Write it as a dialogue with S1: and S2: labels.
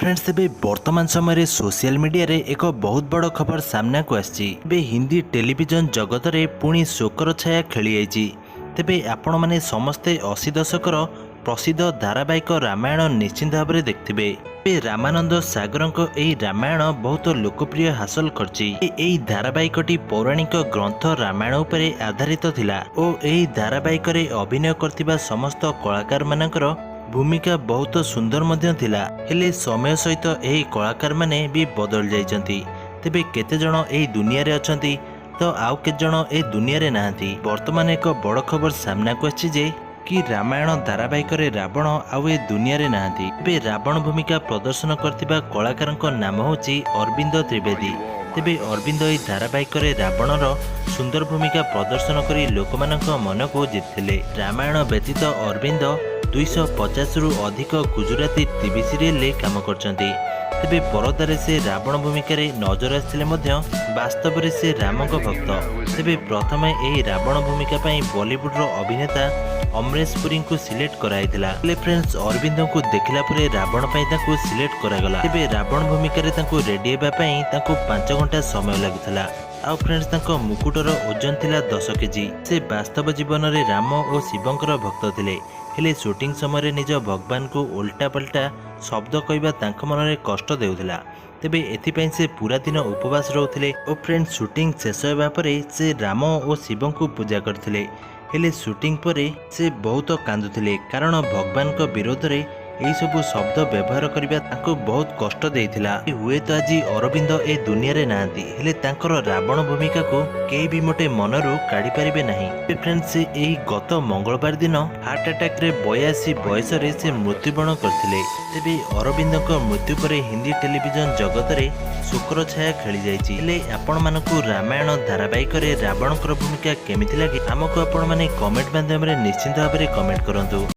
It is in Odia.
S1: ଫ୍ରେଣ୍ଡସ୍, ତେବେ ବର୍ତ୍ତମାନ ସମୟରେ ସୋସିଆଲ ମିଡିଆରେ ଏକ ବହୁତ ବଡ଼ ଖବର ସାମ୍ନାକୁ ଆସିଛି। ଏବେ ହିନ୍ଦୀ ଟେଲିଭିଜନ ଜଗତରେ ପୁଣି ଶୋକର ଛାୟା ଖେଳିଯାଇଛି। ତେବେ ଆପଣମାନେ ସମସ୍ତେ 80 ଦଶକର ପ୍ରସିଦ୍ଧ ଧାରାବାହିକ ରାମାୟଣ ନିଶ୍ଚିନ୍ତ ଭାବରେ ଦେଖିଥିବେ। ଏବେ ରାମାନନ୍ଦ ସାଗରଙ୍କ ଏହି ରାମାୟଣ ବହୁତ ଲୋକପ୍ରିୟ ହାସଲ କରିଛି। ଏହି ଧାରାବାହିକଟି ପୌରାଣିକ ଗ୍ରନ୍ଥ ରାମାୟଣ ଉପରେ ଆଧାରିତ ଥିଲା ଓ ଏହି ଧାରାବାହିକରେ ଅଭିନୟ କରିଥିବା ସମସ୍ତ କଳାକାରମାନଙ୍କର ଭୂମିକା ବହୁତ ସୁନ୍ଦର ମଧ୍ୟ ଥିଲା। ହେଲେ ସମୟ ସହିତ ଏହି କଳାକାରମାନେ ବି ବଦଳି ଯାଇଛନ୍ତି। ତେବେ କେତେଜଣ ଏହି ଦୁନିଆରେ ଅଛନ୍ତି ତ ଆଉ କେତେଜଣ ଏ ଦୁନିଆରେ ନାହାନ୍ତି। ବର୍ତ୍ତମାନ ଏକ ବଡ଼ ଖବର ସାମ୍ନାକୁ ଆସିଛି ଯେ କି ରାମାୟଣ ଧାରାବାହିକରେ ରାବଣ ଆଉ ଏ ଦୁନିଆରେ ନାହାନ୍ତି। ଏବେ ରାବଣ ଭୂମିକା ପ୍ରଦର୍ଶନ କରିଥିବା କଳାକାରଙ୍କ ନାମ ହେଉଛି ଅରବିନ୍ଦ ତ୍ରିବେଦୀ। ତେବେ ଅରବିନ୍ଦ ଏହି ଧାରାବାହିକରେ ରାବଣର ସୁନ୍ଦର ଭୂମିକା ପ୍ରଦର୍ଶନ କରି ଲୋକମାନଙ୍କ ମନକୁ ଜିତିଥିଲେ। ରାମାୟଣ ବ୍ୟତୀତ ଅରବିନ୍ଦ 250ରୁ ଅଧିକ ଗୁଜୁରାତି ଟିଭି ସିରିଏଲରେ କାମ କରିଛନ୍ତି। ତେବେ ପରଦାରେ ସେ ରାବଣ ଭୂମିକାରେ ନଜର ଆସିଥିଲେ ମଧ୍ୟ ବାସ୍ତବରେ ସେ ରାମଙ୍କ ଭକ୍ତ। ତେବେ ପ୍ରଥମେ ଏହି ରାବଣ ଭୂମିକା ପାଇଁ ବଲିଉଡର ଅଭିନେତା ଅମରେଶ ପୁରୀଙ୍କୁ ସିଲେକ୍ଟ କରାଯାଇଥିଲା। ହେଲେ ଫ୍ରେଣ୍ଡସ୍, ଅରବିନ୍ଦଙ୍କୁ ଦେଖିଲା ପରେ ରାବଣ ପାଇଁ ତାଙ୍କୁ ସିଲେକ୍ଟ କରାଗଲା। ତେବେ ରାବଣ ଭୂମିକାରେ ତାଙ୍କୁ ରେଡି ହେବା ପାଇଁ ତାଙ୍କୁ 5 ଘଣ୍ଟା ସମୟ ଲାଗୁଥିଲା। ଆଉ ଫ୍ରେଣ୍ଡସ୍, ତାଙ୍କ ମୁକୁଟର ଓଜନ ଥିଲା 10 କେଜି। ସେ ବାସ୍ତବ ଜୀବନରେ ରାମ ଓ ଶିବଙ୍କର ଭକ୍ତ ଥିଲେ। ହେଲେ ସୁଟିଂ ସମୟରେ ନିଜ ଭଗବାନଙ୍କୁ ଓଲଟା ପାଲଟା ଶବ୍ଦ କହିବା ତାଙ୍କ ମନରେ କଷ୍ଟ ଦେଉଥିଲା। ତେବେ ଏଥିପାଇଁ ସେ ପୁରା ଦିନ ଉପବାସ ରହୁଥିଲେ ଓ ଫ୍ରେଣ୍ଡ, ସୁଟିଂ ଶେଷ ହେବା ପରେ ସେ ରାମ ଓ ଶିବଙ୍କୁ ପୂଜା କରିଥିଲେ। ହେଲେ ସୁଟିଂ ପରେ ସେ ବହୁତ କାନ୍ଦୁଥିଲେ, କାରଣ ଭଗବାନଙ୍କ ବିରୋଧରେ ଏହିସବୁ ଶବ୍ଦ ବ୍ୟବହାର କରିବା ତାଙ୍କୁ ବହୁତ କଷ୍ଟ ଦେଇଥିଲା। ହୁଏତ ଆଜି ଅରବିନ୍ଦ ଏ ଦୁନିଆରେ ନାହାନ୍ତି, ହେଲେ ତାଙ୍କର ରାବଣ ଭୂମିକାକୁ କେହି ବି ମୋଟେ ମନରୁ କାଢ଼ିପାରିବେ ନାହିଁ। ଫ୍ରେଣ୍ଡ, ସେ ଏହି ଗତ ମଙ୍ଗଳବାର ଦିନ ହାର୍ଟ ଆଟାକରେ 82 ବୟସରେ ସେ ମୃତ୍ୟୁବରଣ କରିଥିଲେ। ତେବେ ଅରବିନ୍ଦଙ୍କ ମୃତ୍ୟୁ ପରେ ହିନ୍ଦୀ ଟେଲିଭିଜନ ଜଗତରେ ଶୋକର ଛାୟା ଖେଳିଯାଇଛି। ହେଲେ ଆପଣମାନଙ୍କୁ ରାମାୟଣ ଧାରାବାହିକରେ ରାବଣଙ୍କର ଭୂମିକା କେମିତି ଲାଗେ, ଆମକୁ ଆପଣମାନେ କମେଣ୍ଟ ମାଧ୍ୟମରେ ନିଶ୍ଚିନ୍ତ ଭାବରେ କମେଣ୍ଟ କରନ୍ତୁ।